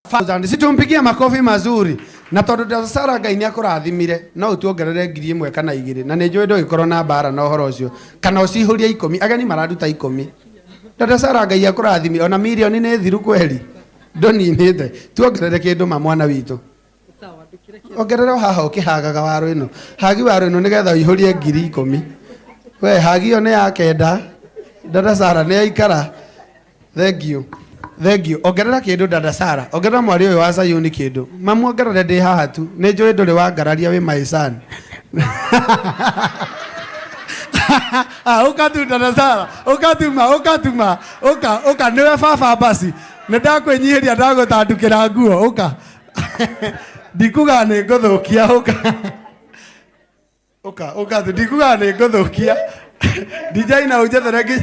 Thousand. Si tumpigie makofi mazuri. Na tondu Dada Ngai nĩ akũrathimire no ũtuongerere 1,000 kana 2, na nĩ njũĩ ndũgĩkorwo na mbara na ũhoro ũcio, kana ũcihũrie 10. Ageni mararuta 10. Dada Sara, Ngai akũrathimire, ona mirioni nĩ thiru kweri, ndũninĩte. Tuongerere kĩndũ ma mwana witũ, ongerera o haha ũkĩhagaga waru ĩno, hagi waru ĩno nĩgetha ũihũrie 10,000. We hagi ĩyo nĩ ya 9. Dada Sara nĩ aikara. Thank you. Thank you. Ongerera kĩndũ, Dada Sara. Ongerera mwari ũyũ wa Sayuni kĩndũ. Mamuongerere ndĩ haha tu. Nĩ njũĩ ndũrĩ wangararia wĩ maicani. Ah, ũka tu, Dada Sara. Ũka tu ma, ũka tu ma. Ũka, ũka nĩwe baba basi. Nĩ ndakwĩnyihĩria, ndagũtandukĩra nguo. Ũka. Ndikuga nĩ ngũthũkia, ũka. Ũka, ũka tu, ndikuga nĩ ngũthũkia. DJ na ũnjethere ngi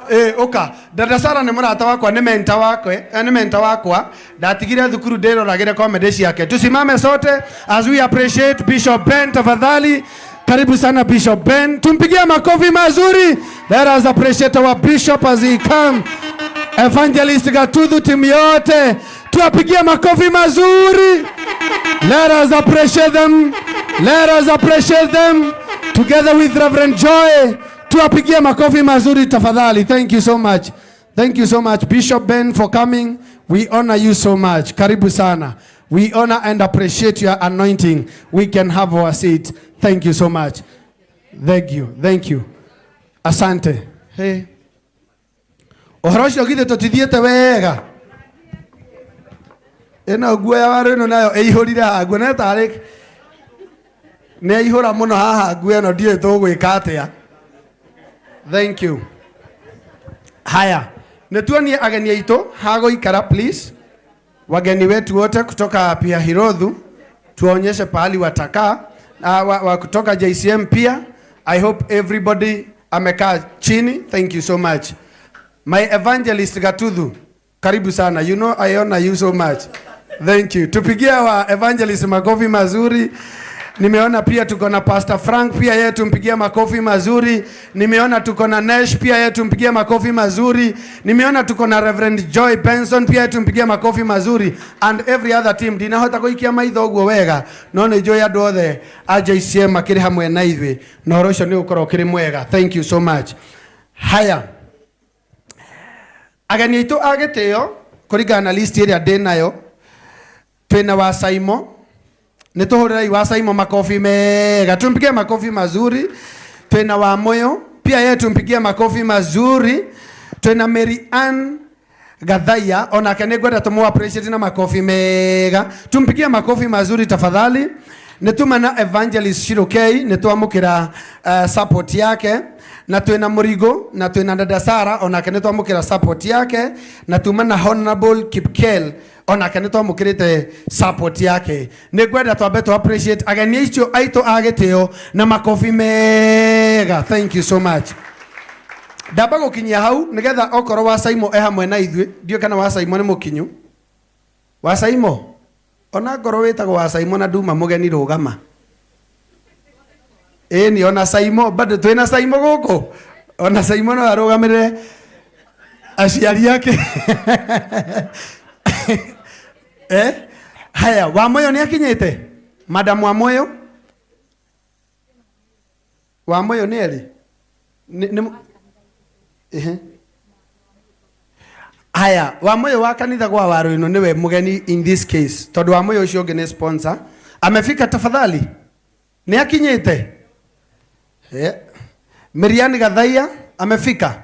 ĩ ũka. Dada Sara nĩ mũrata wakwa, nĩ mentor wakwa, nĩ mentor wakwa. Ndatigire thukuru ndĩroragĩre comedy ciake. Tusimame sote as we appreciate Bishop Ben, tafadhali. Karibu sana, Bishop Ben. Tumpigie makofi mazuri. Let us appreciate our bishop as he come. Evangelist Gatuthu, timu yote. Tuwapigie makofi mazuri. Let us appreciate them. Let us appreciate them together with Reverend Joy. Tuwapigie makofi mazuri, tafadhali. Thank you so much. Thank you so much, Bishop Ben, for coming. We honor you so much. Karibu sana. We honor and appreciate your anointing. We can have our seat. Thank you so much. Thank you. Thank you. Asante. Hey. Ũhoro ũcio githĩ tũtithiĩte wega? Ĩno nguo ya waru ĩno nayo ĩihũrire haha, nguona tarĩ nĩ aihũra mũno haha nguo ĩno, ndiũĩ tũgwĩka atĩa. Thank you. Haya, nĩ tuonie ageni aitũ hagũikara, please. Wageni wetu wote kutoka pia Hirothu, tuwaonyeshe pahali watakaa. Wa kutoka JCM pia. I hope everybody amekaa chini. Thank you so much. My evangelist Gatuthu, karibu sana. You know I honor you so much. Thank you. Tupigie wa evangelist makofi mazuri. Nimeona pia tuko na Pastor Frank, pia yeye tumpigie makofi mazuri. Nimeona tuko na Nesh, pia yeye tumpigie makofi mazuri. Nimeona tuko na Reverend Joy Benson, pia yeye tumpigie makofi mazuri, and every other team. Ndinahota gũikia maitho ũguo wega, no nĩ njũĩ andũ othe a JCM makĩrĩ hamwe na ithuĩ, na ũhoro ũcio nĩ ũgũkorwo ũkĩrĩ mwega. Thank you so much. Haya, ageni aitũ a gĩtĩo, kũringana na list ĩrĩa ndĩ nayo, twĩna wa Saimo. Nĩ tũhũrĩrei wa Saimo makofi mega, tumpigie makofi mazuri. Twĩna wa Moyo, pia yeye tumpigie makofi mazuri. Twĩna Mary Ann Gathaiya, onake nĩ ngwenda tũmũ appreciate na makofi mega, tumpigie makofi mazuri, tafadhali. Nĩ tuma na Evangelist Shirokei, nĩ twamũkĩra support yake, na twĩna Mũrigo, na twĩna Dada Sara, onake nĩ twamũkĩra support yake, na tuma na Honorable Kipkel, onake nĩ twamũkĩrĩte support yake. Nĩ ngwenda twambe tũ appreciate ageni acio aitũ a gĩtĩo na makofi mega. Thank you so much. Ndamba gũkinyia hau nĩgetha okorwo wa Saimo e hamwe na ithuĩ. Ndiũĩ kana wa Saimo nĩ mũkinyu. Wa Saimo, ona ngorwo wĩtagwo wa Saimo na nduma mũgeni, rũgama. Ĩni, ona Saimo bado twĩna Saimo gũkũ, ona Saimo no arũgamĩrĩre aciari ake. Eh? Haya, wa Moyo nĩ akinyĩte? Madam wa Moyo, wa Moyo nĩ erĩ. Ehe. Haya, wa Moyo wa kanitha gwa waru ĩno nĩwe mũgeni in this case, tondũ wa Moyo ũcio ũngĩ nĩ sponsor. Amefika? Tafadhali, nĩ akinyĩte? Yeah. Miriani Gathaiya amefika?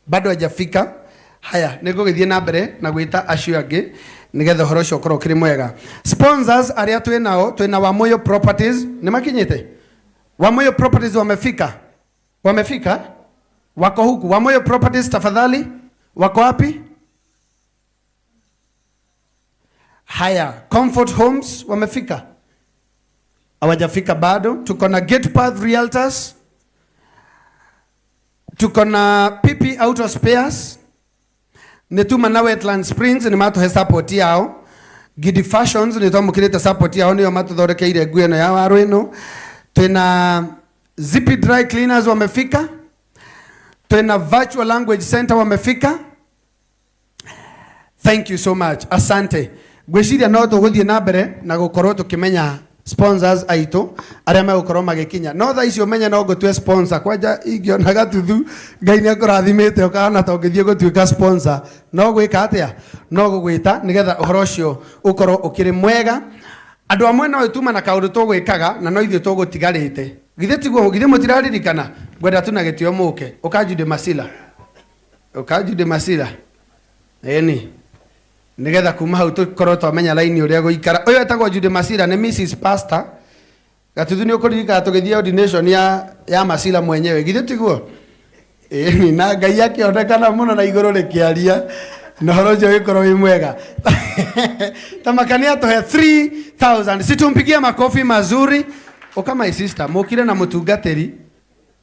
Bado hajafika. Haya, nĩ ngũgĩthiĩ na mbere na gwĩta acio angĩ nĩgetha ũhoro ũcio ũkorwo ũkĩrĩ mwega. Sponsors arĩa twĩ nao, twĩ na Wamoyo Properties. Nĩ makinyĩte? Wamoyo Properties wamefika? Wamefika? Wako huku? Wamoyo Properties, tafadhali, wako wapi? Haya, Comfort Homes wamefika? Hawajafika bado. Tuko na Gate Path Realtors, tuko na PP Auto Spares, nĩ tuma na Wetland Springs, nĩ matũhe support yao. Gidi Fashions nĩ twamũkĩrĩte support yao, nĩo matũthondekeire nguo ĩno ya waru ĩno. Twĩna Zippy Dry Cleaners, wamefika? Twĩna Virtual Language Center, wamefika? Thank you so much. Asante. Ngwĩciria no tũgũthiĩ na mbere na gũkorwo tũkĩmenya sponsors aitũ arĩa megũkorwo magĩkinya. No thaa ici ũmenye no ngũtue sponsor. Kwanja ingĩona gatuthu Ngai nĩ akũrathimĩte ũkahana ta ũngĩthiĩ gũtuĩka sponsor. No gwĩka atĩa? No gũgwĩta nĩgetha ũhoro ũcio ũkorwo ũkĩrĩ mwega. Andũ amwe no tuma na kaũndũ tũgwĩkaga na no ithuĩ tũgũtigarĩte. Githĩ tiguo? Githĩ mũtiraririkana? Ngwenda tu na gĩtĩo mũke. Ũka Jude Masila. Ũka Jude Masila. Ĩni. Nĩgetha kuma hau tũkorwo twamenya laini ũrĩa gũikara. Ũyũ etagwo Jude Masila nĩ Mrs Pastor. Gatuthu nĩ ũkũririkana tũgĩthiĩ ordination ya Masila mwenyewe. Githĩ tiguo? Ĩni, na Ngai akĩonekana mũno na igũrũ rĩkĩaria na ũhoro ũcio ũgĩkorwo wĩ mwega. Tamaka nĩ atũhe 3000. Situmpigie makofi mazuri. Ũka my sister, mũkire na mũtungatĩri,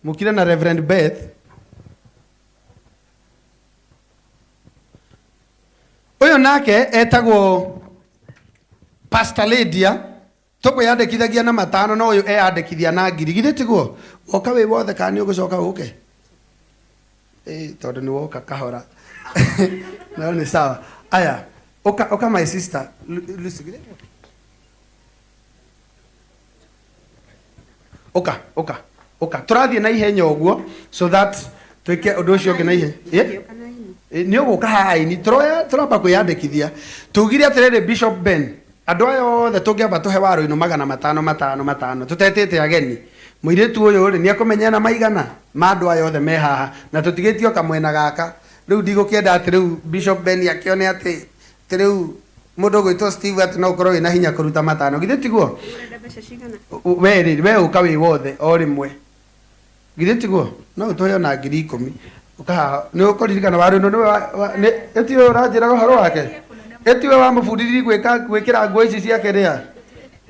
mũkire na Reverend Beth. Ũyũ nake etagwo Pastor Lydia. Tũkwĩyandĩkithagia na matano no ũyũ eyandĩkithia na ngiri. Githĩ tiguo? Woka wĩ wothe kana nĩ ũgũcoka ũke? Ĩĩ tondũ nĩ woka kahora. No nĩ sawa. Aya, ũka ũka my sister. Lucy, githĩ? Ũka, ũka, ũka. Tũrathiĩ na ihenya ũguo so that twĩke ũndũ ũcio ũngĩ na ihenya. Ĩ? Nĩ ũgũka haha aini. Tũroya tũramba kwĩyandĩkithia. Tugire atĩrĩrĩ Bishop Ben, andũ aya othe tũngĩamba tũhe waro ino magana matano matano matano tũtetĩte ageni. Mũirĩtu ũyũ rĩ nĩ ekũmenya na maigana ma andũ aya othe me haha na tũtigĩtio kamwena gaka. Rĩu ndigũkĩenda atĩ rĩu Bishop Ben akĩone atĩ atĩ rĩu mũndũ ũgwĩtwo Steve atĩ no ũkorwo wĩna hinya kũruta matano. Githĩ tiguo? Ũrenda mbeca cigana? We rĩ, we ũka wĩ wothe o rĩmwe. Githĩ tiguo? No ũtũhe ona 10,000. Ũka haha. Nĩ ũkũririkana waru ĩno nĩwe nĩ ĩtiwe ũranjĩraga ũhoro wake? Ĩtiwe wamũbundithirie gwĩka gwĩkĩra nguo ici ciake rĩa?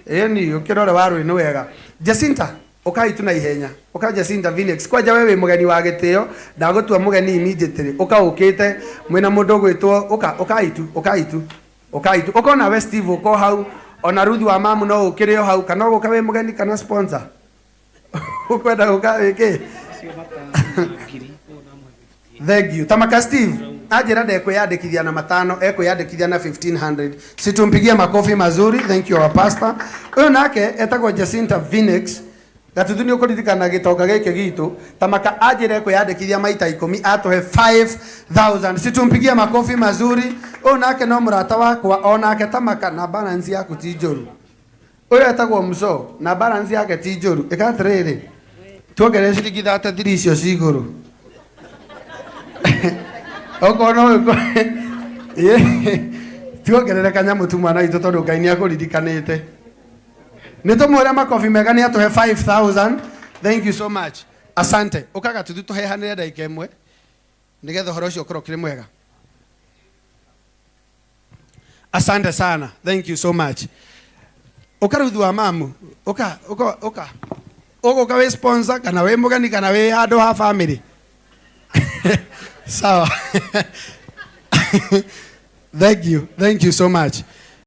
Ĩni, ũkĩrore waru ĩno wega. Jacinta, ũkai tu na ihenya. Ũka Jacinta Phoenix. Kwanja we wĩ mũgeni wa gĩtĩo, ndagũtua mũgeni immediately. Ũka ũkĩte mwĩna mũndũ ũgwĩtwo, ũka, ũkai tu, ũkai tu. Ũkai tu. Ũka ona we Steve ũka o hau, ona Ruth wa mamu no ũkĩrĩ o hau, kana ũgũka wĩ mũgeni kana sponsor? Ũkwenda gũka wĩ kĩ? Thank you. Tamaka Steve, anjĩra ndekwĩyandĩkithia na matano, ekwĩyandĩkithia na 1500. Situmpigie makofi mazuri. Thank you our pastor. Ũyũ nake etagwo Jacinta Phoenix. Gatuthu nĩ ũkũririkana gĩtonga gĩkĩ gitũ. Tamaka anjĩra ekwĩyandĩkithia maita 10 atũhe 5000. Situmpigie makofi mazuri. Ũyũ nake no mũrata wakwa, o nake Tamaka na balance yaku ti njũru. Ũyũ etagwo Mso na balance yake ti njũru. Ĩka atĩrĩrĩ, tuongerere ciringi 33 icio ci igũrũ. Okorwo no tuongerere kanyamũ tu mwana witũ tondũ Ngai nĩ akũririkanĩte. Nĩ tũmũre makobi mega nĩ atũhe 5000. Thank you so much. Asante. Ũka Gatuthu tũhehanĩre ndagĩka ĩmwe nĩgetha ũhoro ũcio ũkorwo ũkĩrĩ mwega. Asante sana. Thank you so much. Ũka Ruthu wa mamu. Ũka, ũka, ũka. Ũgũka wĩ sponsor kana wĩ mũgeni kana wĩ handũ ha family. Sawa. Thank you. Thank you so much.